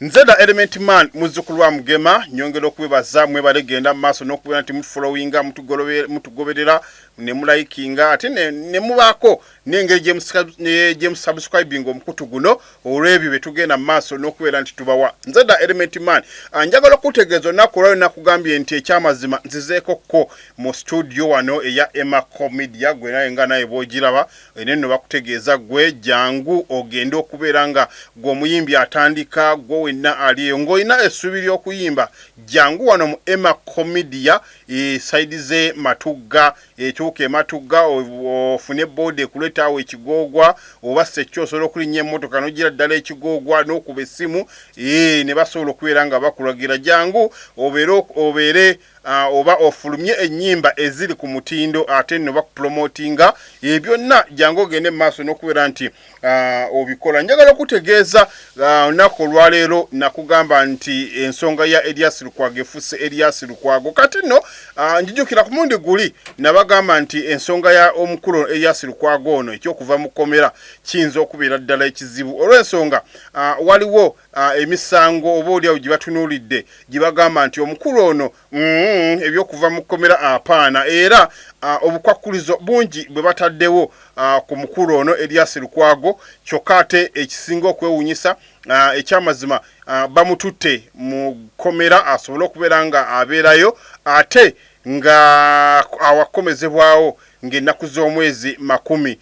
Nze da Element Man, muzzukulu wa Mugema, nyongera okubebaza mwebale genda mu maaso n'okubeera nti mutufollowinga, mutugoberera ne mulayikinga ate ne mubaako n'engeri gye musubscribinga omukutu guno olw'ebyo bye tugenda mu maaso n'okubeera nti tubawa. Nze da Element Man, njagala okutegeeza olunaku olwalyo nakugambye nti ekyamazima nzizeeko ko mu studio wano eya Emako Media, gwe naye nga naye bw'ogiraba eno nno bakutegeeza gwe jangu ogende okubeera nga gwe omuyimbi atandika, gwe wenna aliyo ng'olina essuubi ly'okuyimba, jangu wano mu Emako Media e saidi ze Matugga, etuuka e Matugga ofune boodi ekuleeta awo Ekigoogwa, oba sekyo osobola okulinnya emmotoka n'ogira ddala Ekigoogwa n'okuba essimu ne basobola okubeera nga bakulagira. Jangu obeere oba ofulumye ennyimba eziri ku mutindo ate nno bakupromotinga ebyonna. Jangu ogende mu maaso n'okubeera nti obikola. Njagala okutegeeza olunaku olwaleero nakugamba nti ensonga ya Erias Lukwago efuuse Erias Lukwago. Kati nno njijukira ku mulundi guli nabagamba nti ensonga ya omukulu Erias Lukwago ono ekyokuva mu kkomera kiyinza okubeera ddala ekizibu olw'ensonga waliwo emisango oba oliawo gye batunuulidde gye bagamba nti omukulu ono ebyokuva mu kkomera apaana, era obukwakkulizo bungi bwe bataddewo ku mukulu ono Erias Lukwago. Kyokka ate ekisinga okwewuunyisa, ekyamazima bamututte mu kkomera asobole okubeera nga abeerayo ate nga awakomezebwawo ng'ennaku z'omwezi 30,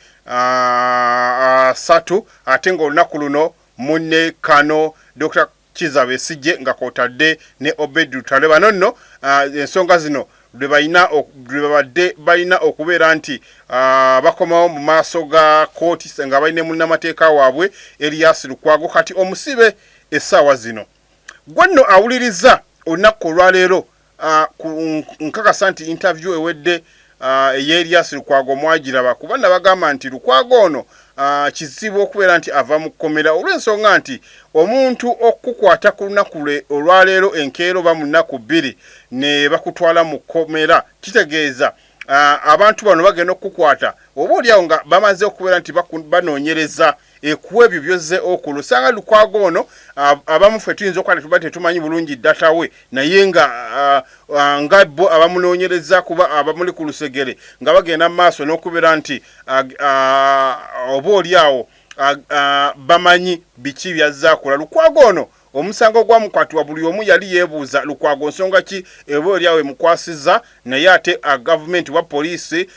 ate ng'olunaku luno munne kano Dr. Kiza Besigye nga kwotadde ne Obed Lutale, bano nno ensonga zino lwe babadde balina okubeera nti bakomawo mu maaso ga kooti nga balina munnamateeka waabwe Erias Lukwago. Kati omusibe essaawa zino gwe nno awuliriza olunaku olwaleero, nkakasa nti interview ewedde ey'e Erias Lukwago mwagiraba, kuba nabagamba nti Lukwago ono kizibu okubeera nti ava mu kkomera olw'ensonga nti omuntu okukukwata ku lunaku lwe olwaleero, enkeera oba mu nnaku 2 ne bakutwala mu kkomera, kitegeeza abantu bano bagenda okukukwata oba oliawo nga bamaze okubeera nti banoonyereza ekuwa ebyo byozze okola. Osanga Lukwago ono abamu ffe tuyinza okuba tuba tetumanyi bulungi data we, naye nga bo abamunoonyereza kuba abamuli ku lusegere nga bagenda mu maaso n'okubeera nti oba oli awo bamanyi biki byazze akola. Lukwago ono omusango gwamukwatibwa, buli omu yali yeebuuza Lukwago nsonga ki eba oli awo emukwasiza, naye ate gavumenti wa poliisi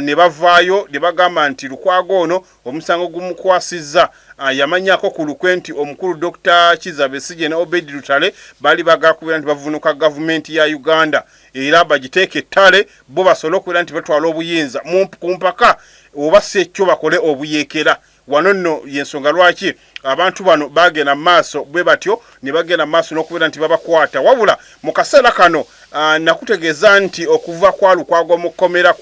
ne bavaayo ne bagamba nti Lukwago ono omusango gumukwasizza yamanyako ku lukwe nti omukulu Dr. Kiza Besigye ne Obed Lutale baali bagala kubeera nti bavunuka gavumenti ya Uganda era bagiteeka ettale, bo basobole okubeera nti batwala obuyinza ku mpaka, oba si ekyo bakole obuyeekera. Wano nno yensonga lwaki abantu bano bagenda mu maaso bwe batyo ne bagenda mu maaso n'okubeera nti babakwata. Wabula mu kaseera kano nakutegeeza nti okuva kwa Lukwago mu kkomera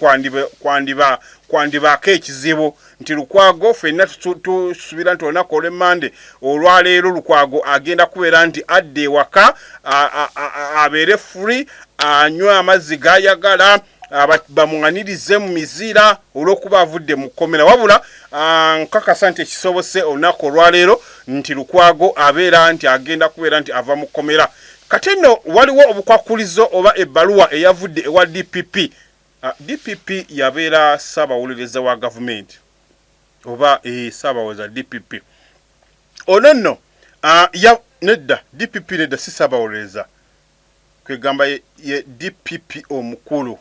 kwandibaako ekizibu nti Lukwago ffenna tusuubira nti olunaku olw'emmande olwaleero Lukwago agenda kubeera nti adda ewaka, abeere free, anywe amazzi gayagala, bamwanirize mu mizira olw'okuba avudde mu kkomera. Wabula nkakasa nti ekisobose olunaku olwaleero nti Lukwago abeera nti agenda kubeera nti ava mu kkomera. Kati nno waliwo obukwakulizo oba ebbaluwa eyavudde ewa DPP. DPP yabeera ssaabawolereza wa gavumenti oba ssaabawolereza DPP ono nno nedda, DPP nedda, si ssaabawolereza, kwegamba ye DPP omukulu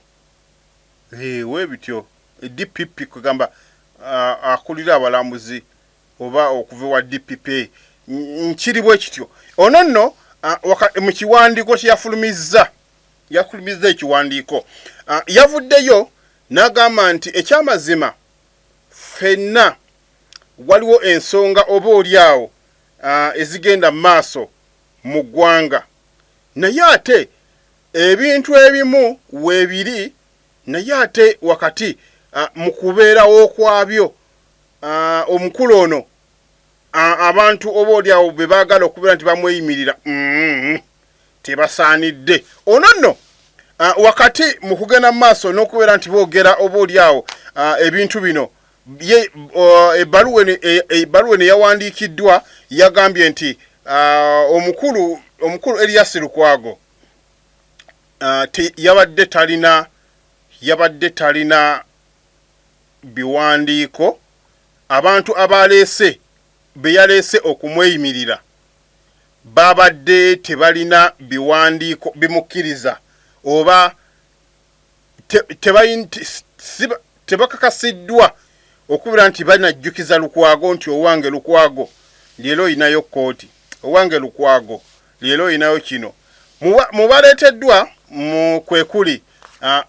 webityo DPP kwegamba akulira abalambuzi oba okuva ewa DPP, nkiri bwe kityo. Ono nno mu kiwandiiko kye yafulumizza, yafulumizza ekiwandiiko, yavuddeyo n'agamba nti ekyamazima ffenna waliwo ensonga oba oli awo ezigenda mu maaso mu ggwanga, naye ate ebintu ebimu weebiri, naye ate wakati mu kubeerawo kwabyo omukulu ono abantu oba oli awo be baagala okubeera nti bamweyimirira tebasaanidde. Ono nno wakati mu kugenda mu maaso n'okubeera nti boogera oba oli awo ebintu bino, ye ebbaluwa eno yawandiikiddwa, yagambye nti Omukulu Elias Lukwago yabadde talina biwandiiko. Abantu abaleese, be yaleese okumweyimirira, babadde tebalina biwandiiko bimukkiriza oba tebakakasiddwa okubeera nti banajjukiza Lukwago nti, "Owange Lukwago, leero oyinayo kkooti. Owange Lukwago, leero oyinayo kino." Mubaleeteddwa mu kwekuli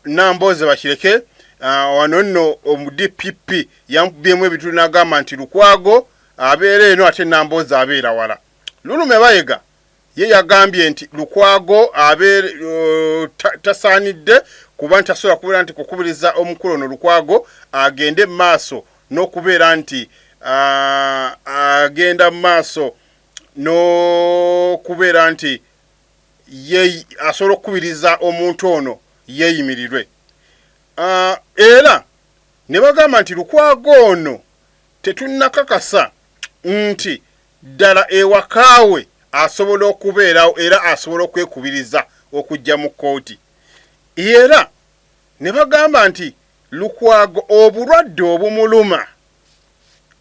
Nambooze Bakireke. Wano nno omu DPP yamukubyemu ebituli n'agamba nti Lukwago abeera eno ate Nambooze abeera wala. Lulume Bayega ye yagambye nti Lukwago abeere tasaanidde kuba nti tasobola kubeera nti kukubiriza omukulu ono Lukwago agende mu maaso n'okubeera nti agenda mu maaso n'okubeera nti ye asobola okukubiriza omuntu ono yeeyimirirwe. Era ne bagamba nti Lukwago ono tetunnakakasa nti ddala ewakaawe asobola okubeerawo era asobola okwekubiriza okujja mu kkooti. Era ne bagamba nti Lukwago obulwadde obumuluma,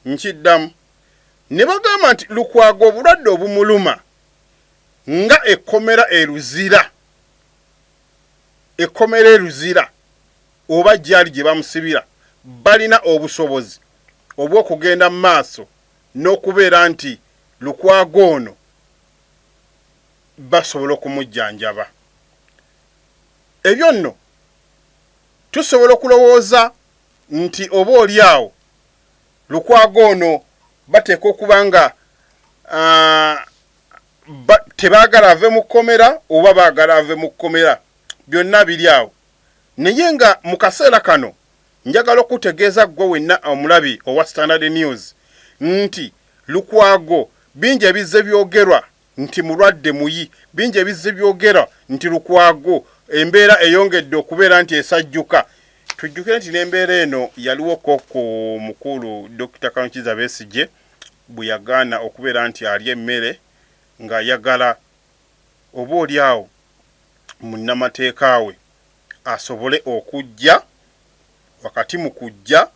nkiddamu, ne bagamba nti Lukwago obulwadde obumuluma nga ekkomera e Luzira, ekkomera e Luzira oba gyali gye bamusibira, balina obusobozi obw'okugenda mu maaso n'okubeera nti Lukwago ono basobola okumujjanjaba. Ebyo nno tusobola okulowooza nti oba oli awo Lukwago ono bateeka okuba nga tebaagala ave mu kkomera oba baagala ave mu kkomera, byonna biri awo. Naye nga mu kaseera kano njagala okutegeeza ggwe wenna omulabi owa Standard News nti Lukwago bingi ebizze byogerwa nti mulwadde muyi, bingi ebizze byogerwa nti Lukwago embeera eyongedde okubeera nti esajjuka. Tujjukire nti n'embeera eno yaliwoko ku mukulu Dr. Colonel Kizza Besigye bwe yagaana okubeera nti alya emmere ng'ayagala oba oli awo munnamateeka we asobole okujja wakati mu kujja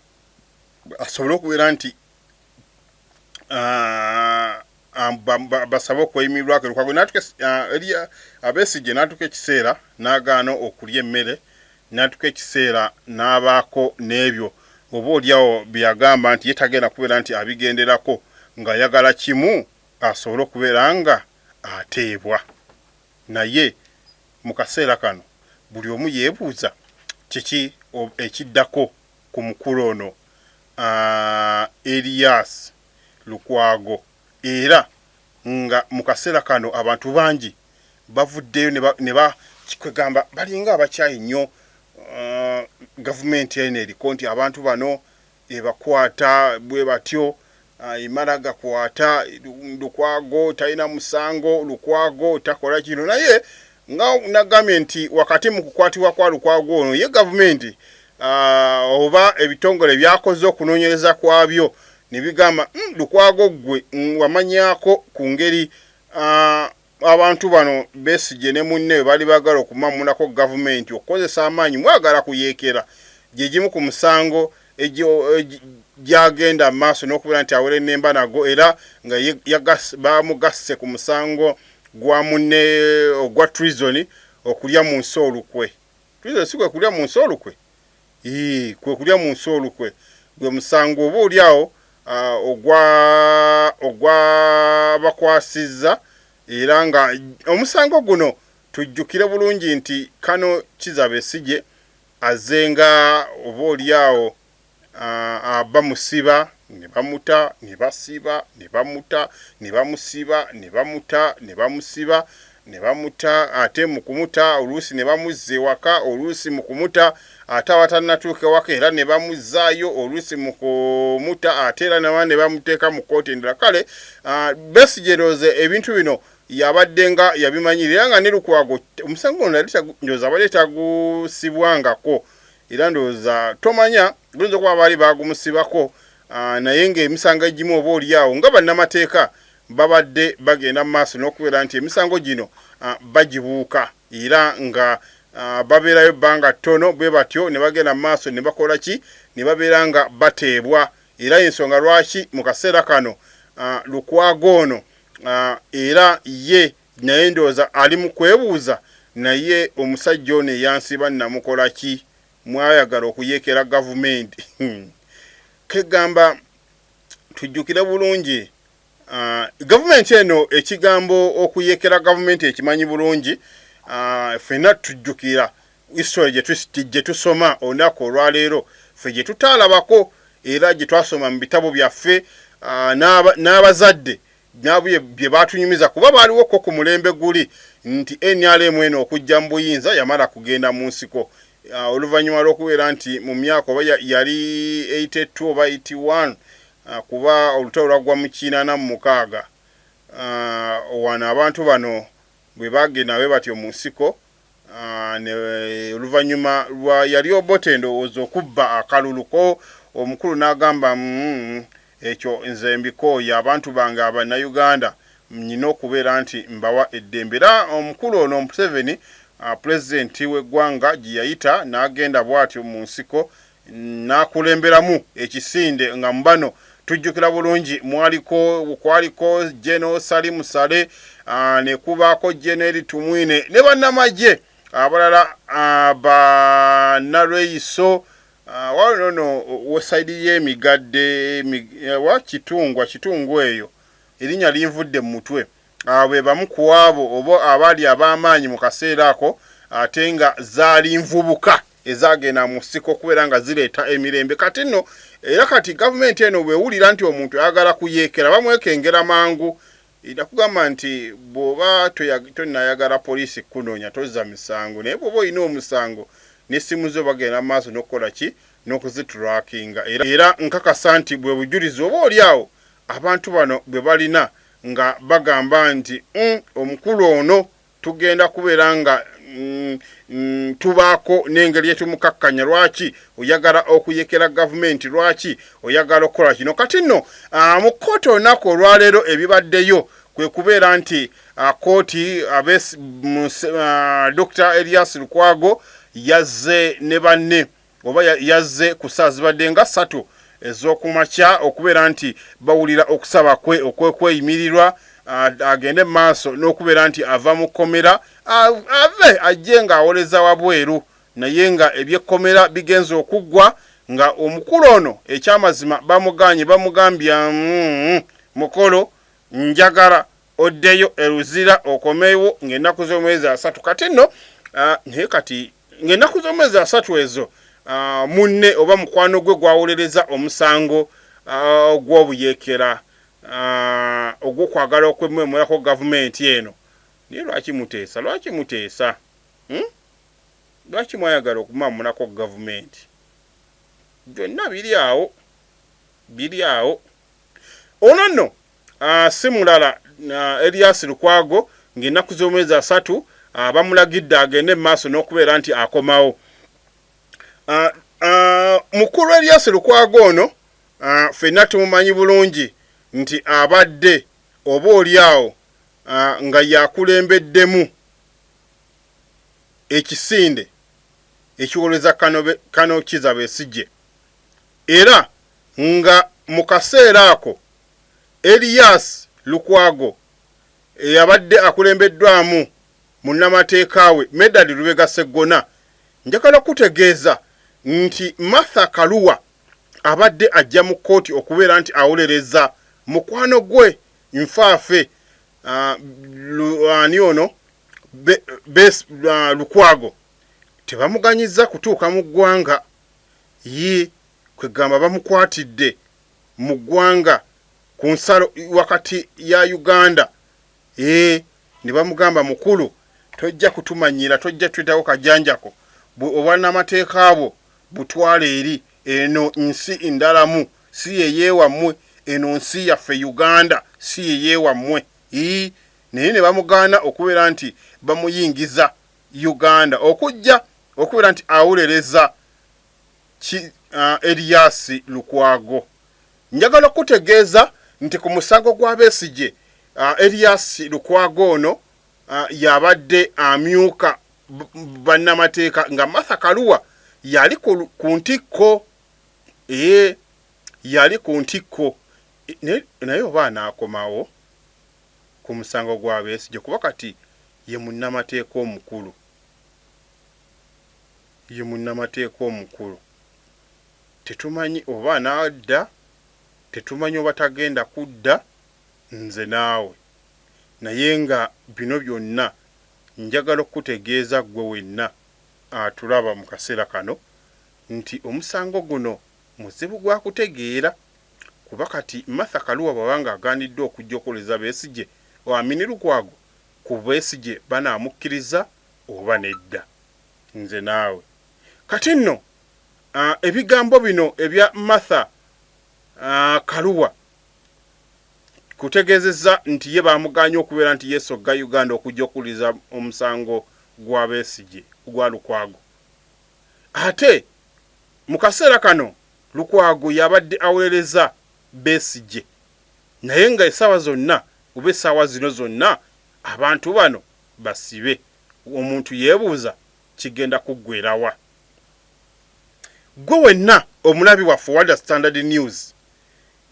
asobole okubeera nti basabe okweyimirirwako. Lukwago Abesigye n'atuuka ekiseera n'agaana okulya emmere, n'atuuka ekiseera n'abaako n'ebyo oba oliawo bye yagamba nti ye tagenda kubeera nti abigenderako, ng'ayagala kimu, asobole okubeera nga ateebwa. Naye mu kaseera kano buli omu yeebuuza kiki ekiddako ku mukulu ono Erias Lukwago. Era nga mu kaseera kano abantu bangi bavuddeyo ne bakwegamba balinga abakyayi nnyo gavumenti eno eriko nti abantu bano ebakwata bwe batyo, emala gakwata Lukwago, talina musango, Lukwago takola kino. Naye nga nagambye nti wakati mu kukwatibwa kwa Lukwago ono, ye gavumenti oba ebitongole byakoze okunoonyereza kwabyo ne bigamba, Lukwago ggwe wamanyako ku ngeri abantu bano Besigye ne munne bwe baali baagala okumamulako gavumenti okukozesa amaanyi, mwagala kuyeekera." Gye gimu ku musango gyagenda maaso n'okubeera nti awerennemba nago, era nga bamugasse ku musango gwa munne ogwa treason, okulya mu nsi olukwe. Treason si kwe kulya mu nsi olukwe? Kwe kulya mu nsi olukwe, gwe musango oba oli awo ogwa bakwasizza. Era nga omusango guno tujjukire bulungi nti kano Kizza Besigye azze nga oba oli awo bamusiba ne bamuta, ne basiba ne bamuta, ne bamusiba ne bamuta, ne bamusiba ne bamuta, ate mu kumuta oluusi ne bamuzza ewaka, oluusi mu kumuta ate abatannatuuka ewaka era ne bamuzzaayo, oluusi mu kumuta ate era naba ne bamuteeka mu kkooti endala. Kale Besigye ndowooza ebintu bino yabadde nga yabimanyira, era nga ne Lukwago omusango guno nali ndowooza abadde tagusibwangako, era ndowooza tomanya guyinza okuba baali bagumusibako, naye ng'emisango egimu oba oli awo nga bannamateeka. babadde bagenda mu maaso n'okubeera nti emisango gino bagibuuka era nga babeerayo ebbanga ttono bwe batyo ne bagenda mu maaso ne bakola ki ne babeera nga bateebwa era ensonga lwaki mu kaseera kano Lukwago ono era ye naye ndowooza ali mu kwebuuza naye omusajja ono eyansiba namukola ki mwayagala okuyeekera gavumenti kegamba tujjukire bulungi gavumenti eno ekigambo okuyekera gavumenti ekimanyi bulungi ffenna tujjukira history gye tusoma olunaku olwaleero ffe gye tutaalabako era gye twasoma mu bitabo byaffe n'abazadde nabye bye batunyumiza kuba baaliwoko ku mulembe guli nti NRM eno okujja mu buyinza yamala kugenda mu nsiko oluvannyuma lw'okubeera nti mu myaka oba yali 82 oba 81 kuba olutalo lwaggwa mu 86 wano abantu bano bwe bagenda bwe batyo mu nsiko oluvannyuma lwa yali Obote ndowooza okubba akalulu ko omukulu n'agamba ekyo nze mbikooye abantu bange Abannayuganda nyina okubeera nti mbawa eddembe era omukulu ono Museveni pulezidenti w'eggwanga gye yayita n'agenda bw'atyo mu nsiko n'akulemberamu ekisinde nga mu bano tujjukira bulungi mwaliko kwaliko General Salim Saleh ne kubaako General Tumwine ne bannamagye abalala ba Nalweyiso waliwo nono wesayidi y'emigadde wa Kitungwa Kitungwa eyo erinnya linvudde mu mutwe abo be bamu ku abo oba abaali ab'amaanyi mu kaseera ako ate nga zaali nvubuka ezagenda mu nsiko okubeera nga zireeta emirembe kati nno era kati gavumenti eno bwewulira nti omuntu ayagala kuyeekera bamwekengera mangu nakugamba nti bw'oba tonayagala poliisi kukunoonya tozza misango naye bw'oba olina omusango n'essimu zo bagenda mu maaso n'okukola ki n'okuziturakinga era nkakasa nti bwe bujulizi oba oli awo abantu bano bwe balina nga bagamba nti omukulu ono tugenda kubeera nga tubaako n'engeri yetumukakkanya lwaki oyagala okuyekera gavumenti lwaki oyagala okukola kino kati nno mu kkooti olunaku olwaleero ebibaddeyo kwe kubeera nti kkooti Dr. Elias Lukwago yazze ne banne oba yazze ku ssaawa zibadde nga ssatu ez'okumakya okubeera nti bawulira okusaba kwe okwekweyimirirwa agende mu maaso n'okubeera nti ava mu kkomera ave ajje ng'awoleza wabweru naye nga ebyekkomera bigenze okuggwa nga omukulu ono ekyamazima bamugaanye bamugambye mukolo njagala oddeyo e Luzira okomewo ng'ennaku z'omwezi 30 kati nno naye kati ng'ennaku z'omwezi 30 ezo munne oba mukwano gwe gwawolereza omusango ogw'obuyeekera ogw'okwagala okwemwemulako gavumenti eno naye lwaki muteesa lwaki muteesa lwaki mwayagala okumamulako gavumenti byonna biri awo biri awo ono nno si mulala Elias Lukwago ng'ennaku z'omwezi 30 bamulagidde agende mu maaso n'okubeera nti akomawo mukulu Elias Lukwago ono ffenna tumumanyi bulungi nti abadde oba oli awo nga yakulembeddemu ekisinde ekiwoleza kano Kizza Besigye era nga mu kaseera ako Elias Lukwago eyabadde akulembeddwamu munnamateeka we Medard Lubega Sseggona njagala kutegeeza nti Martha Karua abadde ajja mu kkooti okubeera nti awolereza mukwano gwe nfaafe ani ono Lukwago tebamuganyizza kutuuka mu ggwanga ye kwegamba bamukwatidde mu ggwanga ku nsalo wakati ya Uganda ne bamugamba mukulu tojja kutumanyira tojja tuyitako kajanjako obwannamateeka bwo butwala eri eno nsi ndalamu si yeyeewammwe eno nsi yaffe Uganda si yeyeewammwe naye ne bamugaana okubeera nti bamuyingiza Uganda okujja okubeera nti awolereza Elias Lukwago. Njagala okutegeeza nti ku musango gwa Besigye Erias Lukwago ono yabadde amyuka bannamateeka nga Martha Karua yali ku ntikko ee yali ku ntikko naye oba anaakomawo ku musango gwa Besigye kuba kati ye munnamateeka omukulu ye munnamateeka omukulu tetumanyi oba anaadda tetumanyi oba tagenda kudda nze naawe naye nga bino byonna njagala okukutegeeza ggwe wenna atulaba mu kaseera kano nti omusango guno muzibu gwa kutegeera kuba kati Martha Karua bw'aba ng'agaaniddwa okujja okuwoleza Besigye, Amini Lukwago ku Besigye banaamukkiriza oba nedda? Nze naawe. Kati nno ebigambo bino ebya Martha Karua kutegeezezza nti ye baamugaanye okubeera nti yeesogga Uganda okujja okuwuliriza omusango gwa Besigye gwa Lukwago ate mu kaseera kano Lukwago y'abadde awolereza Besigye naye nga essaawa zonna oba essaawa zino zonna abantu bano basibe omuntu yeebuuza kigenda kuggwerawa. Ggwe wenna omulabi waffe owa The Standard News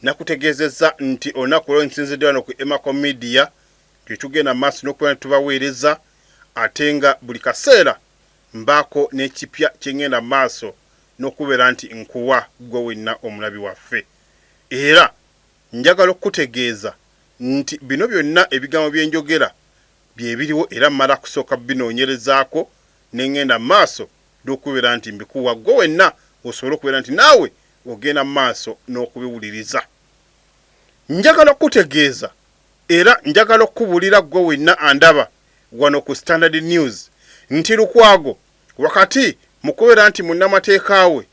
nakutegeezezza nti olunaku lwo nsinzidde wano ku Emako Media tetugenda maaso n'okubeera tubaweereza ate nga buli kaseera mbaako n'ekipya kye ngenda maaso n'okubeera nti nkuwa ggwe wenna omulabi waffe. Era njagala okukutegeeza nti bino byonna ebigambo bye njogera bye biriwo era mmala kusooka binoonyerezaako ne ngenda maaso n'okubeera nti mbikuwa ggwe wenna osobole okubeera nti naawe ogenda mu maaso n'okubiwuliriza. Njagala okukutegeeza era njagala okukubuulira ggwe wenna andaba wano ku Standard News nti Lukwago wakati mu kubeera nti munnamateeka we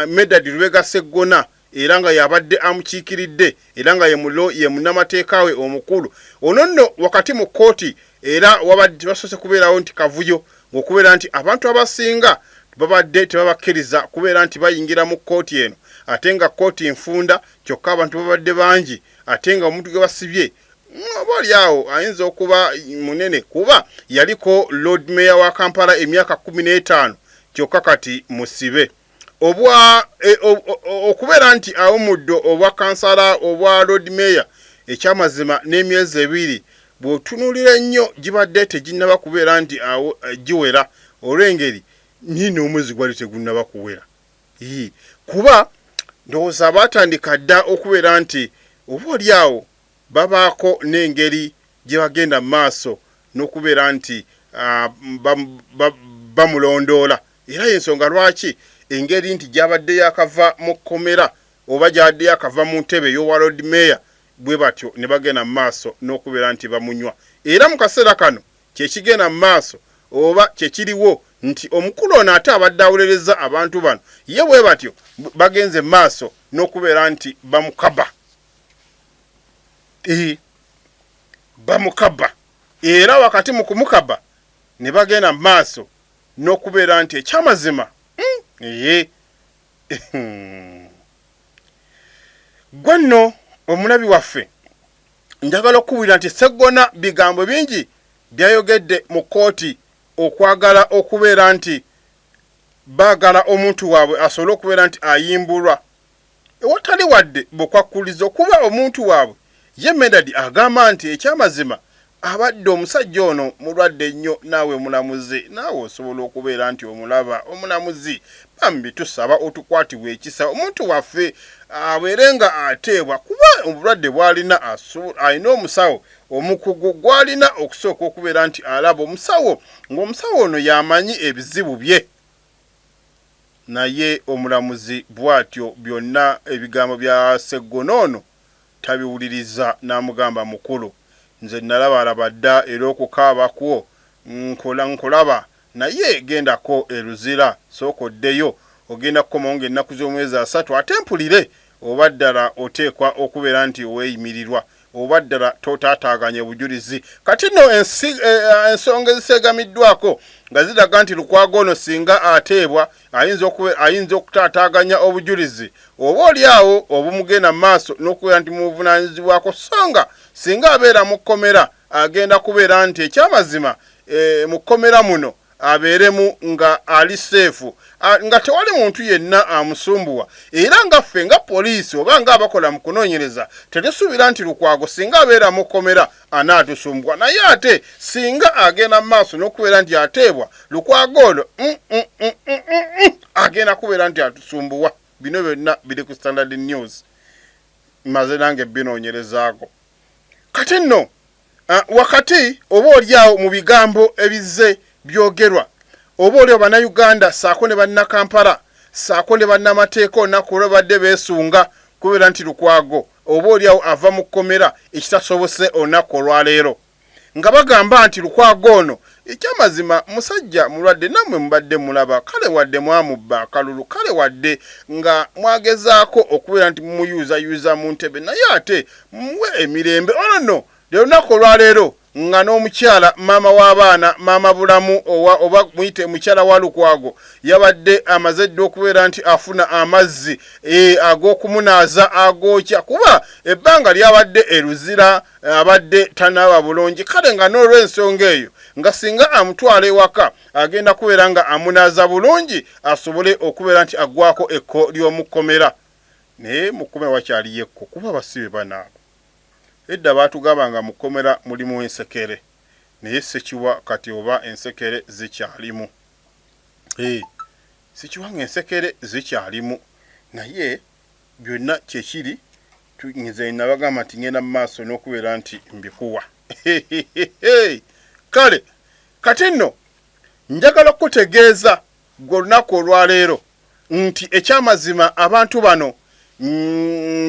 Medard Lubega Sseggona era nga y'abadde amukiikiridde era nga ye munnamateeka we omukulu ono nno wakati mu kkooti era wabadde basoose kubeerawo nti kavuyo ng'okubeera nti abantu abasinga babadde tebabakkiriza kubeera nti bayingira mu kkooti eno ate nga kkooti nfunda kyokka abantu babadde bangi ate nga omuntu gwe basibye oba oli awo ayinza okuba munene kuba yaliko Lord Mayor wa Kampala emyaka 15 kyokka kati musibe obwa e, okubeera nti awumudde obwa kansala obwa Lord Mayor ekyamazima n'emyezi ebiri bw'otunuulira ennyo gibadde teginnaba kubeera nti awo e, giwera olw'engeri nyi n'omwezi gwali tegunnaba kuwera kuba ndowooza baatandika dda okubeera nti oba oli awo babaako n'engeri gye bagenda mu maaso n'okubeera nti bamulondoola era y'ensonga lwaki engeri nti gy'abadde yakava mu kkomera oba gy'abadde yakava mu ntebe ey'obwa Lord Mayor bwe batyo ne bagenda mu maaso n'okubeera nti bamunywa era mu kaseera kano kye kigenda mu maaso oba kye kiriwo nti omukulu ono ate abadde awolereza abantu bano ye bwe batyo bagenze mu maaso n'okubeera nti bamukaba bamukaba era wakati mu kumukaba ne bagenda mu maaso n'okubeera nti ekyamazima eye gwe nno omulabi waffe njagala okukubuulira nti Sseggona bigambo bingi byayogedde mu kkooti okwagala okubeera nti baagala omuntu waabwe asobole okubeera nti ayimbulwa ewatali wadde bukwakkulizo kuba omuntu waabwe ye Medard agamba nti ekyamazima abadde omusajja ono mulwadde nnyo naawe mulamuzi naawe osobola okubeera nti omulaba omulamuzi bambi tusaba otukwatibwa ekisa omuntu waffe abeere nga ateebwa kuba obulwadde bwalina alina omusawo omukugu gwalina okusooka okubeera nti alaba omusawo ng'omusawo ono yamanyi ebizibu bye naye omulamuzi bwatyo byonna ebigambo bya Sseggona ono tabiwuliriza n'amugamba mukulu nze nalabalaba dda era okukaaba kwo nkola nkulaba naye gendako e Luzira sooka oddeyo ogenda kukomawo ng'ennaku z'omwezi asatu ate mpulire oba ddala oteekwa okubeera nti weeyimirirwa. Oba ddala totaataaganye bujulizi? Kati nno ensonga ezisegamiddwako nga ziraga nti Lukwago ono singa ateebwa ayinza okutaataaganya obujulizi oba oli awo obumugenda mu maaso n'okubeera nti mubuvunaanyizibwako, so nga singa abeera mu kkomera agenda kubeera nti ekyamazima mu kkomera muno abeeremu nga ali seefu, nga tewali muntu yenna amusumbuwa. Era nga ffe nga poliisi oba nga abakola mu kunoonyereza tetusuubira nti Lukwago singa abeera mu kkomera anaatusumbuwa, naye ate singa agenda mu maaso n'okubeera nti ateebwa, Lukwago ono agenda kubeera nti atusumbuwa. Bino byonna biri ku Standard News, maze nange binoonyerezaako. Kati nno wakati oba oli awo mu bigambo ebizze byogerwa oba oli Bannayuganda ssaako ne Bannakampala ssaako ne bannamateeka olunaku olwabadde beesunga kubeera nti Lukwago oba oli awo ava mu kkomera, ekitasobose olunaku olwaleero, nga bagamba nti Lukwago ono ekyamazima musajja mulwadde. Nammwe mubadde mulaba, kale wadde mwamubba akalulu, kale wadde nga mwagezaako okubeera nti mumuyuuzayuuza mu ntebe, naye ate mumuwe emirembe. Ono nno leero, lunaku olwaleero, nga n'omukyala maama w'abaana, maama Bulamu oba muyite mukyala wa Lukwago, yabadde amaze dda okubeera nti afuna amazzi ag'okumunaaza agookya, kuba ebbanga lyabadde eruzira abadde tanaaba bulungi. Kale nga n'olw'ensonga eyo, nga singa amutwala ewaka agenda kubeera nga amunaaza bulungi asobole okubeera nti aggwako ekko ly'omukomera. Naye mu kkomera wakyaliyo ekko, kuba abasibe banaaba. Edda baatugamba nga mu kkomera mulimu ensekere, naye sekiwa kati oba ensekere zikyalimu. Sikiwa nga ensekere zikyalimu, naye byonna kyekiri. Nze nabagamba nti ngenda mu maaso n'okubeera nti mbikuwa. Kale kati nno njagala okukutegeeza gwe olunaku olwaleero nti ekyamazima abantu bano,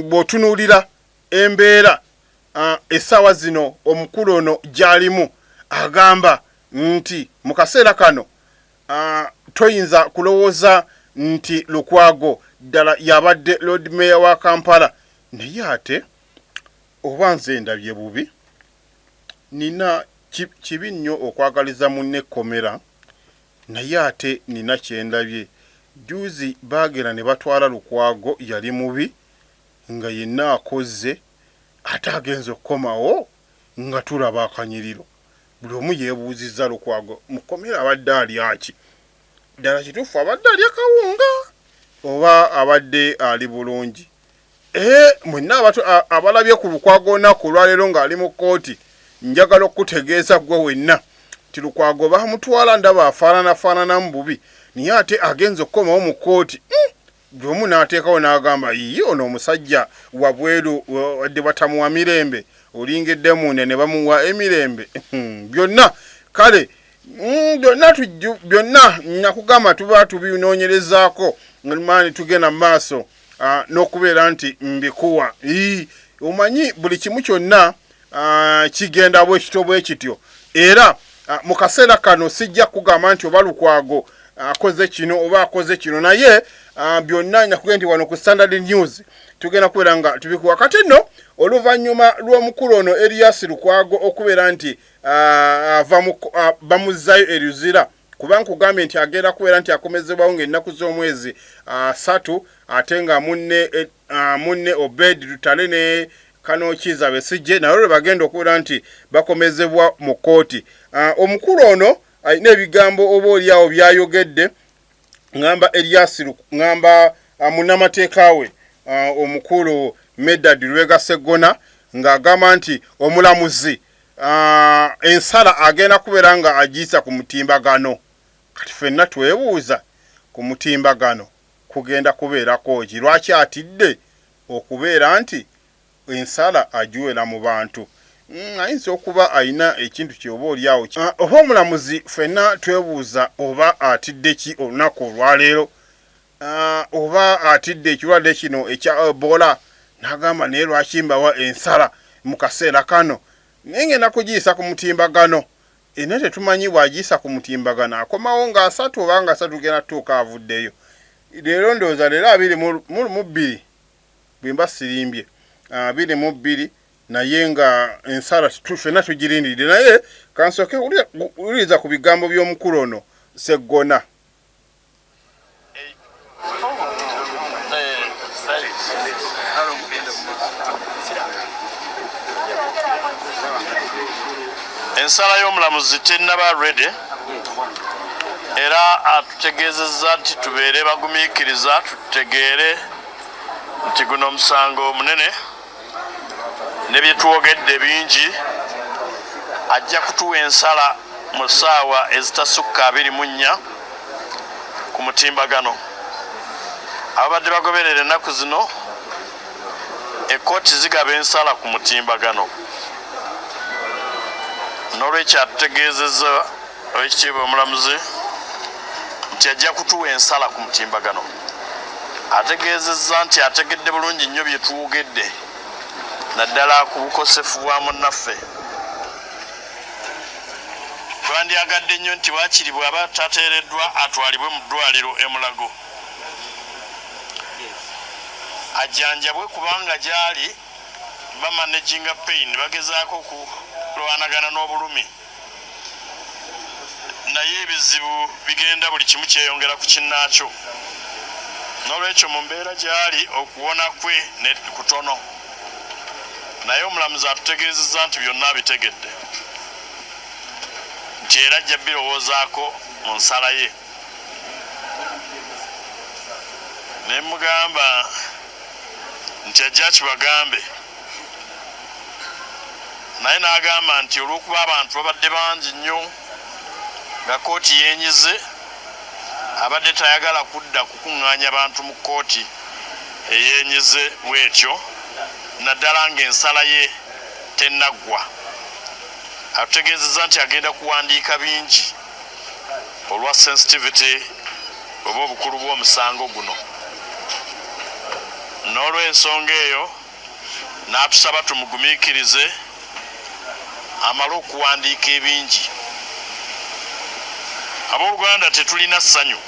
bw'otunuulira embeera essaawa zino omukulu ono gy'alimu, agamba nti mu kaseera kano toyinza kulowooza nti Lukwago ddala yabadde Lord Mayor wa Kampala. Naye ate oba nze ndabye bubi, nina kibi nnyo okwagaliza munne ekkomera, naye ate nina kyendabye. Juzi baagenda ne batwala Lukwago, yali mubi nga yenna akozze, ate agenza okukomawo nga tulaba akanyiriro. Buli omu yeebuuzizza, Lukwago mu kkomera abadde alyaki? Ddala kituufu abadde alya kawunga oba abadde ali bulungi? Mwenna abalabye ku Lukwago olunaku olwaleero ng'ali mu kkooti, njagala okukutegeeza ggwe wenna nti Lukwago bamutwala ndaba afaananafaananamu bubi, naye ate agenza okukomawo mu kkooti, buli omu n'ateekawo n'agamba, "Yiyi, ono omusajja wabweru wadde batamuwa mirembe, olingedde munda ne bamuwa emirembe." Byonna kale byonna byonna nakugamba tuba tubinoonyerezaako maani, tugenda mu maaso n'okubeera nti mbikuwa. Omanyi buli kimu kyonna kigenda bwe kityo bwe kityo. Era mu kaseera kano sijja kugamba nti oba Lukwago akoze kino oba akoze kino, naye byonna nakugenda nti wano ku Standard News tugenda kubeera nga tubikuwa. Kati nno oluvannyuma lw'omukulu ono Erias Lukwago okubeera nti ava bamuzzayo eruzira, kuba nkugambye nti agenda kubeera nti akomezebwawo ng'ennaku z'omwezi 3, ate nga munne Obed Lutale ne Kanokiza Besigye naye lwe bagenda okubeera nti bakomezebwa mu kkooti. Omukulu ono alina ebigambo oba oliawo byayogedde, ngamba Erias, ngamba munnamateeka we omukulu Medard Lubega Sseggona, ng'agamba nti omulamuzi ensala agenda kubeera nga agiyisa ku mutimbagano. Kati ffenna twebuuza, ku mutimbagano kugenda kubeerako ki? Lwaki atidde okubeera nti ensala agiwera mu bantu? Ayinza okuba alina ekintu kye oba oliawo, oba omulamuzi ffenna twebuuza oba atidde ki olunaku olwaleero, oba atidde ekirwadde kino ekya Ebola n'agamba, "Naye lwaki mbawa ensala mu kaseera kano, naye ngenda kugiyisa ku mutimbagano?" Naye tetumanyi bw'agiyisa ku mutimbagano akomawo nga 30 oba nga 3 genda tutuuka avuddeyo. Leero ndowooza leero 22, bwe mba sirimbye, 22. Naye nga ensala ffenna tugirindiridde, naye kansooke wuliriza ku bigambo by'omukulu ono Sseggona. Ensala y'omulamuzi tennaba ready, era atutegeezezza nti tubeere bagumiikiriza, tutegeere nti guno omusango munene ne bye twogedde bingi. Ajja kutuwa ensala mu ssaawa ezitasukka 24 ku mutimbagano. Ababadde bagoberera ennaku zino, ekkooti zigaba ensala ku mutimbagano. N'olwekyo atutegeezezza Owekitiibwa Omulamuzi nti ajja kutuwa ensala ku mutimbagano. Ategeezezza nti ategedde bulungi nnyo bye twogedde naddala ku bukosefu bwa munnaffe. Twandyagadde nnyo nti waakiri bw'aba tateereddwa atwalibwe mu ddwaaliro e Mulago ajjanjabwe kubanga gy'ali bamanaginga pain, bagezaako okulwanagana n'obulumi naye ebizibu bigenda buli kimu kyeyongera ku kinnaakyo. N'olwekyo mu mbeera gy'ali okuwona kwe ne kutono, naye omulamuzi atutegeezezza nti byonna abitegedde nti era ajja birowoozaako mu nsala ye. Ne mmugamba nti ajje akibagambe naye n'agamba nti olw'okuba abantu babadde bangi nnyo nga kkooti yeenyize, abadde tayagala kudda kukuŋŋaanya bantu mu kkooti eyeenyize bw'etyo naddala ng'ensala ye tennaggwa. Atutegeezezza nti agenda kuwandiika bingi olwa sensitivity oba obukulu bw'omusango guno n'olw'ensonga eyo n'atusaba tumugumiikirize amale okuwandiika ebingi. Abooluganda, tetulina ssanyu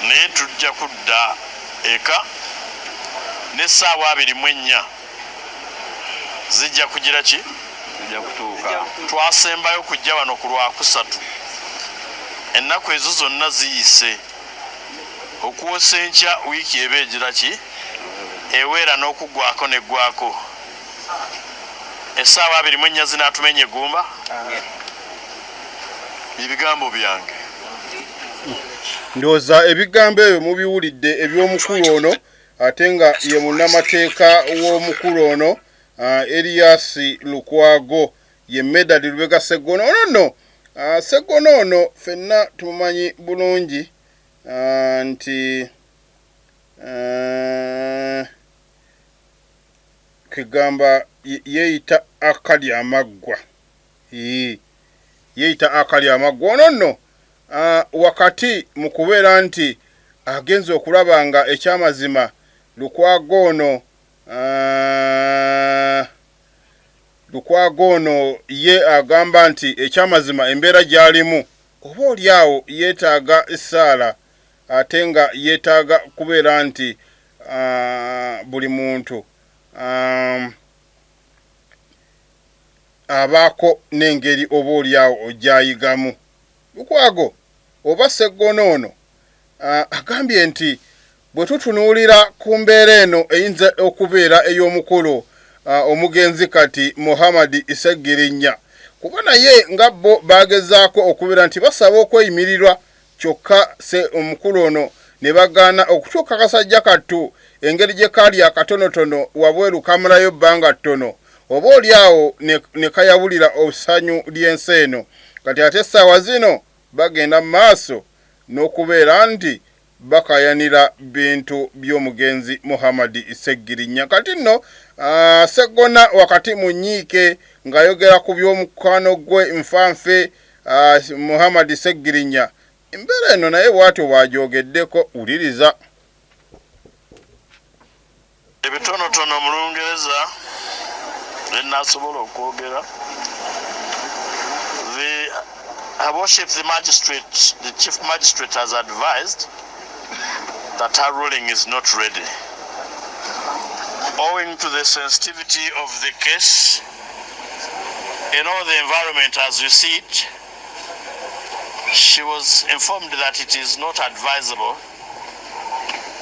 naye tujja kudda eka n'essaawa 24 zijja kugira ki? Twasembayo kujja wano ku Lwakusatu, ennaku ezo zonna ziyise. Okwosa enkya wiiki eba egira ki? Eweera n'okuggwako n'eggwako. Essaawa 24 zinaatumenya eggumba? Bye bigambo byange. Ndowooza ebigambo ebyo mubiwulidde eby'omukulu ono, ate nga ye munnamateeka w'omukulu ono Erias Lukwago, ye Medard Lubega Sseggona. Ono nno Sseggona ono ffenna tumumanyi bulungi nti kegamba yeeyita akali amaggwa, yeeyita akali amaggwa. Ono nno wakati mu kubeera nti agenze okulaba nga ekyamazima Lukwago ono Lukwago ono ye agamba nti ekyamazima embeera gy'alimu oba oli awo yeetaaga essaala ate nga yeetaaga kubeera nti buli muntu abaako n'engeri oba oli awo gy'ayigamu. Lukwago oba Sseggona ono agambye nti Bwe tutunuulira ku mbeera eno eyinza okubeera ey'omukulu omugenzi kati Muhammad Ssegirinya, kuba naye nga bo baagezaako okubeera nti basaba okweyimirirwa kyokka se omukulu ono ne bagaana okutuuka kasajja kattu engeri gye kaali akatonotono wabweru kamalayo bbanga ttono oba oli awo ne kayabulira essanyu ly'ensi eno. Kati ate essaawa zino bagenda mu maaso n'okubeera nti bakayanira bintu by'omugenzi Muhammad Ssegirinya. Kati nno Sseggona wakati mu nnyiike ng'ayogera ku by'omukwano gwe nfanfe Muhammad Ssegirinya, embeera eno naye bw'atyo bw'agyogeddeko. Wuliriza. Ebitonotono mu Lungereza bye nnasobola okwogera. The Her Worship the Magistrate, the Chief Magistrate has advised that her ruling is not ready. Owing to the sensitivity of the case in all the environment as you see it, she was informed that it is not advisable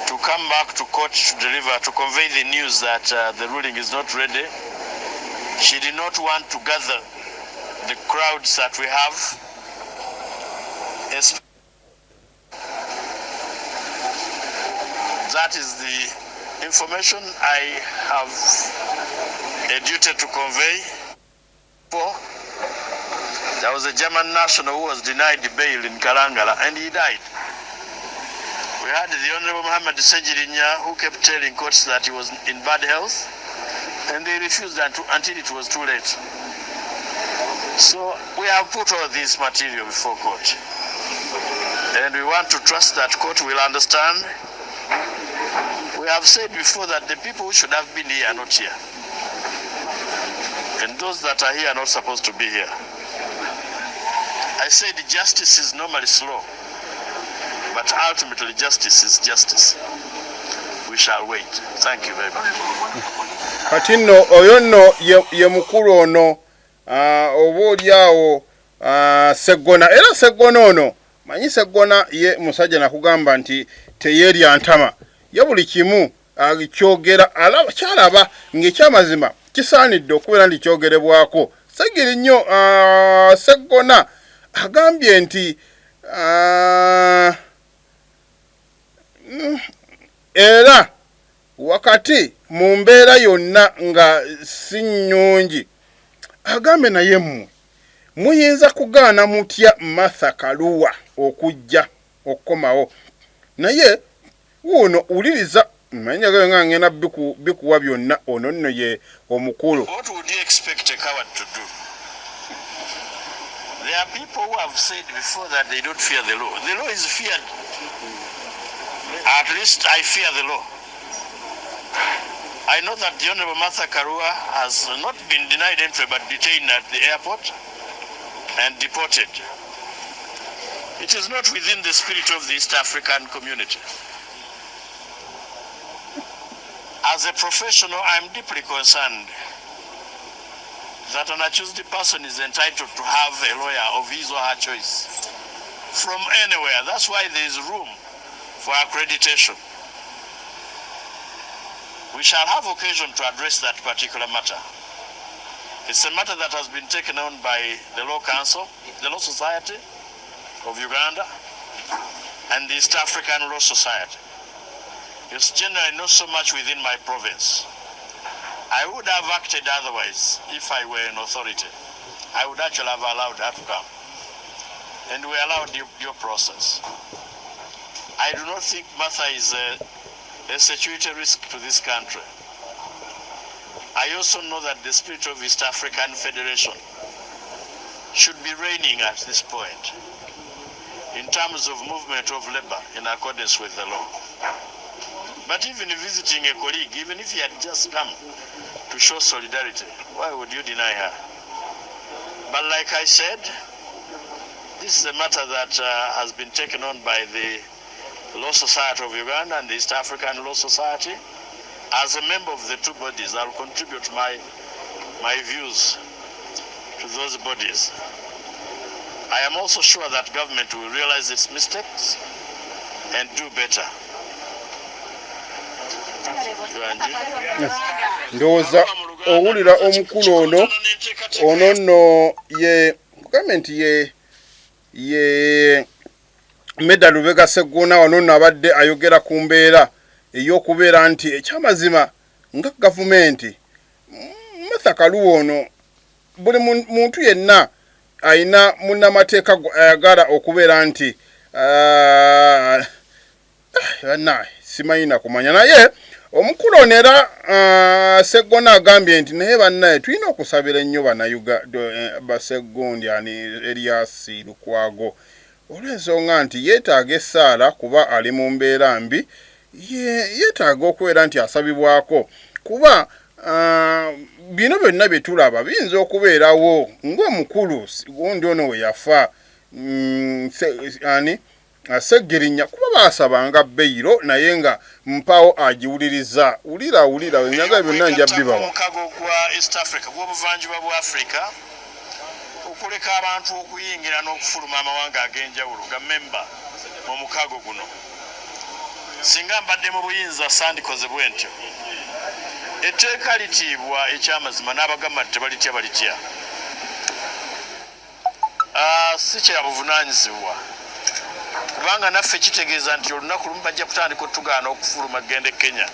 to come back to court to deliver, to convey the news that the ruling is not ready. She did not want to gather the crowds that we have. That is the information I have a duty to convey. For there was a German national who was denied bail in Kalangala and he died. We had the Honorable Muhammad Ssegirinya who kept telling courts that he was in bad health, and they refused until it was too late. So we have put all this material before court. And we want to trust that court will understand. We have said before that the people who should have been here are not here. And those that are here are not supposed to be here. I said justice is normally slow, but ultimately justice is justice. We shall wait. Thank you very much. Kati nno oyo nno ye, ye mukulu ono oba oli awo Seggona. Era Seggona ono manyi, Seggona ye musajja nakugamba nti teyeerya ntama, ye buli kimu kyogera kyalaba ng'ekyamazima kisaanidde okubeera nti kyogerebwako. Segiri nnyo Seggona agambye nti era wakati mu mbeera yonna nga si nnyungi, agambye naye mmwe muyinza kugaana mutya Martha Karua okujja okukomawo? Naye wuuno wuliriza, manya nga ngenda bikuwa byonna. Ono nno ye omukulu. What would you expect a coward to do? There are people who have said before that they don't fear the law. The law is feared. At least I fear the law. I know that the Honorable Martha Karua has not been denied entry but detained at the airport and deported. It is not within the spirit of the East African community. As a professional, I am deeply concerned that an accused person is entitled to have a lawyer of his or her choice from anywhere. That's why there is room for accreditation. We shall have occasion to address that particular matter. It's a matter that has been taken on by the Law Council, the Law Society of Uganda, and the East African Law Society. It's generally not so much within my province. I would have acted otherwise if I were an authority. I would actually have allowed her to come. And we allowed due process. I do not think Martha is a security risk to this country. I also know that the spirit of East African Federation should be reigning at this point in terms of movement of labor in accordance with the law. But even visiting a colleague, even if he had just come to show solidarity, why would you deny her? But like I said, this is a matter that has been taken on by the Law Society of Uganda and the East African Law Society. As a member of the two bodies, I'll contribute my views to those bodies. I am also sure that government will realize its mistakes and do better. Ndowooza owulira omukulu ono. Ono nno ye kugambe nti ye Meda Lubega Seggona. Wano nno abadde ayogera ku mbeera ey'okubeera nti ekyamazima nga gavumenti Martha Karua ono, buli muntu yenna ayina munnamateeka ayagala okubeera nti bannaye simanyi nakumanya. Naye omukulu ono era Seggona agambye nti naye bannaye tulina okusabira ennyo bannayuganda basegundi ani Erias Lukwago, olw'ensonga nti yeetaaga essaala kuba ali mu mbeera mbi, yeetaaga okubeera nti asabibwako kuba bino byonna bye tulaba biyinza okubeerawo ng'omukulu gundi ono we yafa ani. Sseggirinya kuba baasabanga beyiro naye nga mpaawo agiwuliriza. Wulira wulira enyaga byonna nja bibawa. Omukago gwa East Africa gw'obuvanjuba bwa Africa okuleka abantu okuyingira n'okufuluma amawanga ag'enjawulo ga memba mu mukago guno. Singa mbadde mu buyinza sandikoze bwe ntyo. Etteeka litiibwa ekyamazima n'abagamba nti tebalitya balitya. Ah, si kya buvunaanyizibwa kubanga naffe kitegeeza nti olunaku lumu bajja kutandika otugaana okufuluma kugenda e Kenya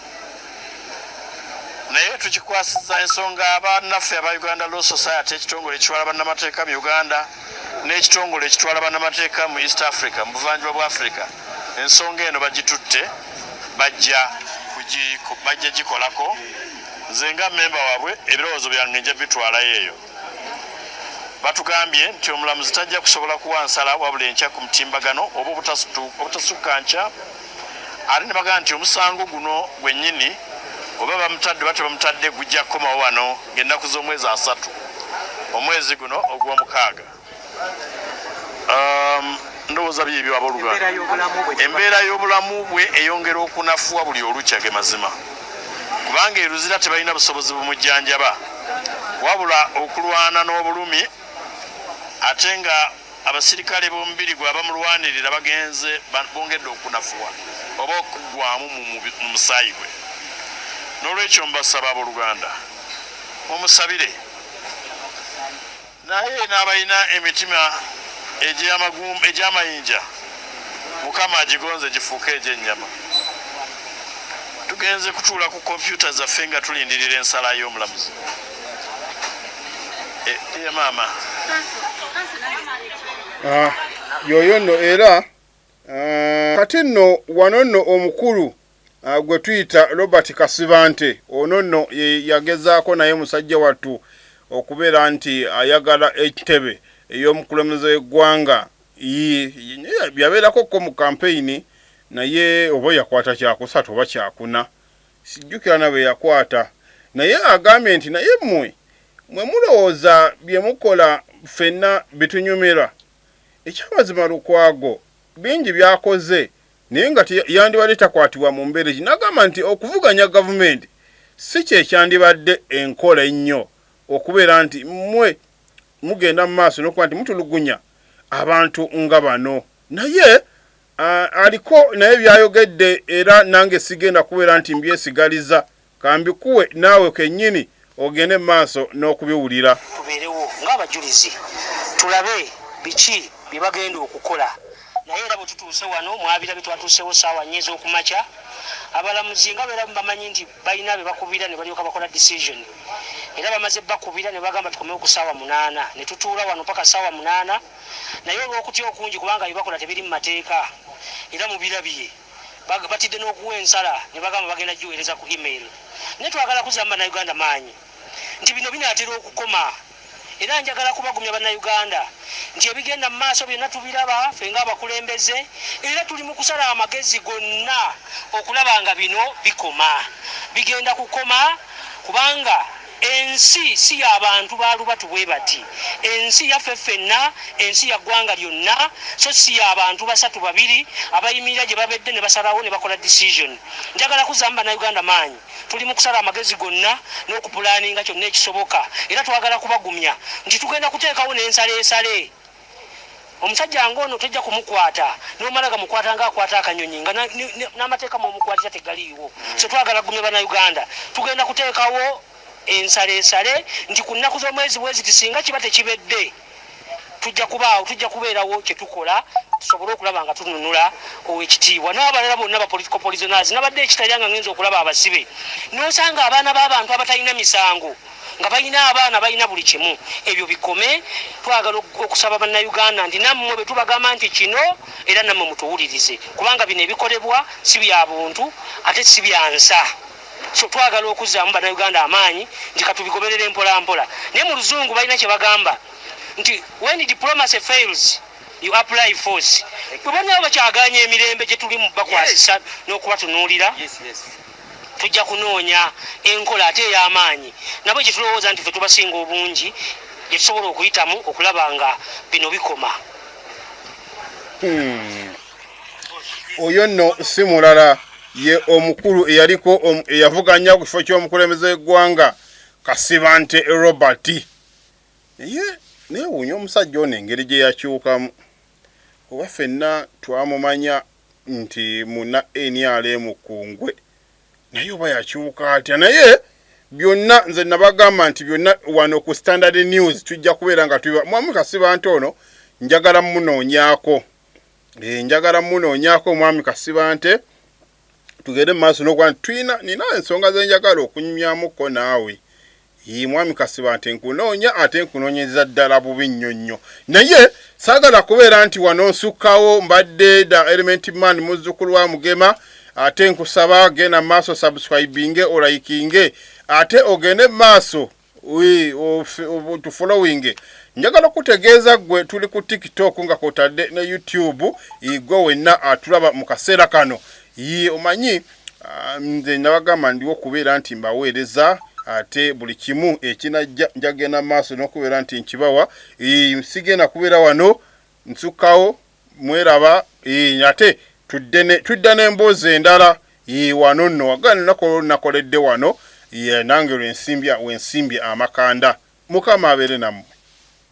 naye tukikwasiza ensonga abannaffe aba Uganda Law Society ekitongole ekitwala bannamateeka mu Uganda n'ekitongole ekitwala bannamateeka mu East Africa mu buvanjuba bwa Africa ensonga eno bagitutte bajja bajja gikolako nze nga memba waabwe ebirowoozo byange nja bitwalayo eyo Batugambye nti omulamuzi tajja kusobola kuwa nsala wabula enkya ku mutimbagano oba obutasukka nkya ate ne bagamba nti omusango guno gwennyini oba bamutadde oba tebamutadde gujja kukomawo wano ng'ennaku z'omwezi asatu omwezi guno ogw'omukaaga. Um, ndowooza byebyo abooluganda. Embeera y'obulamu bwe eyongera okunafuwa buli olukya ge mazima kubanga e Luzira tebalina busobozi bumujjanjaba wabula okulwana n'obulumi ate nga abasirikale b'omubiri gwe abamulwanirira bagenze bongedde okunafuwa oba okuggwamu mu musaayi gwe. N'olwekyo mbasaba abooluganda mumusabire. Naye n'abalina emitima egy'amayinja Mukama agigonze gifuuke egy'ennyama. Tugenze kutuula ku kompyuta zaffe nga tulindirira ensala y'omulamuzi. E, e, maama ah, yoyo nno era ah, kati nno wano nno omukulu Ah, gwe tuyita Robert Kasibante ono nno yagezaako naye musajja wattu okubeera nti ayagala ekitebe ey'omukulembeze w'eggwanga yabeerako ko mu kampeyini naye oba yakwata kyakusatu oba kyakuna sijjukira na bwe yakwata naye agambye nti naye mmwe mwe mulowooza bye mukola ffenna bitunyumira ekyamazima Lukwago bingi byakoze naye nga yandibadde takwatibwa mu mbeera egi n'agamba nti okuvuganya gavumenti si kye kyandibadde enkola ennyo okubeera nti mmwe mugenda mu maaso n'okuba nti mutulugunya abantu nga bano naye aliko naye byayogedde era nange sigenda kubeera nti mbyesigaliza Kambikuwe naawe kennyini ogende mu maaso n'okubiwulira. Tubeerewo ng'abajulizi tulabe biki bye bagenda okukola naye era bwe tutuuse wano mwabirabye twatuuseewo ssaawa nnya ez'okumakya abalamuzi nga beera bamanyi nti balina be bakubira ne balyoka bakola decision era bamaze bakubira ne bagamba tukomewo ku ssaawa munaana ne tutuula wano paka ssaawa munaana naye olw'okutya okungi kubanga bye bakola tebiri mu mateeka era mubirabye batidde n'okuwa ensala ne bagamba bagenda giweereza ku email naye twagala kuzaamu bannayuganda maanyi nti bino binaatera okukoma era njagala kubagumya bannayuganda nti ebigenda mu maaso byonna tubiraba ffe ng'abakulembeze era tuli mu kusala amagezi gonna okulaba nga bino bikoma bigenda kukoma kubanga Ensi si ya bantu ba lubatu bwe bati. Ensi yaffe ffenna, ensi ya ggwanga lyonna, so si ya bantu basatu babiri abayimirira gye babedde ne basalawo ne bakola decision. Njagala kuzzaamu Bannayuganda maanyi. Tuli mu kusala amagezi gonna n'okupulaaninga kyonna ekisoboka era twagala kubagumya nti tugenda kuteekawo n'ensaleesale. Omusajja ng'ono tojja kumukwata n'omala gamukwata ng'akwata akanyonyi nga n'amateeka mw'omukwatira tegaliiwo. So twagala kugumya Bannayuganda, tugenda kuteekawo ensaleesale nti ku nnaku z'omwezi bwe ziti singa kiba tekibedde tujja kubaawo tujja kubeerawo kye tukola tusobole okulaba nga tununula owekitiibwa n'abalala bonna ba political prisoners. Nabadde ekitalya nga ngenza okulaba abasibe n'osanga abaana b'abantu abatalina misango nga balina abaana balina buli kimu ebyo bikome twagala okusaba bannayuganda nti nammwe bwe tubagamba nti kino era nammwe mutuwulirize kubanga bino ebikolebwa si bya buntu ate si bya nsa so twagala okuzzaamu bannayuganda amaanyi nti katubigoberere mpolampola naye mu luzungu balina kye bagamba nti when diplomacy fails you apply force bwe banaaba bakyaganya emirembe gye tulimu bakwasisa n'okubatunuulira tujja kunoonya enkola ate ey'amaanyi nabo gye tulowooza nti ffe tubasinga obungi gye tusobola okuyitamu okulaba nga bino bikoma. Hmm. Oyo nno si mulala ye omukulu eyaliko eyavuganya ku kifo ky'omukulembeze w'eggwanga Kasibante Robert. Naye neewuunya omusajja ono engeri gye yakyukamu kuba ffenna twamumanya nti munna NRM Kungwe naye oba yakyuka atya? Naye byonna nze nabagamba nti byonna wano ku Standard News tujja kubeera nga tuba mwami Kasibante ono njagala munoonyaako. Eh, njagala munoonyaako omwami Kasibante tugende mu maaso n'okuba nti tulina nina ensonga ze njagala okunyumyamuko naawe. Yii mwami Kasibante nkunoonya ate nkunoonyeza ddala bubi nnyo nnyo naye saagala kubeera nti wano nsukkawo mbadde da element man muzzukulu wa Mugema ate nkusaba genda maaso subscribinge olayikinge ate ogende maaso tufollowinge. Njagala okutegeeza ggwe tuli ku TikTok nga kwotadde ne YouTube, gwe wenna atulaba mu kaseera kano. Yii omanyi nze nabagamba ndiwo okubeera nti mbaweereza ate buli kimu ekinajja njagenda maaso n'okubeera nti nkibawa. Sigenda kubeera wano nsukkawo mweraba ate tudda n'emboozi endala wano nno wagana lunaku nakoledde wano nange lwensimbya wensimbye amakanda. Mukama abeere nammwe.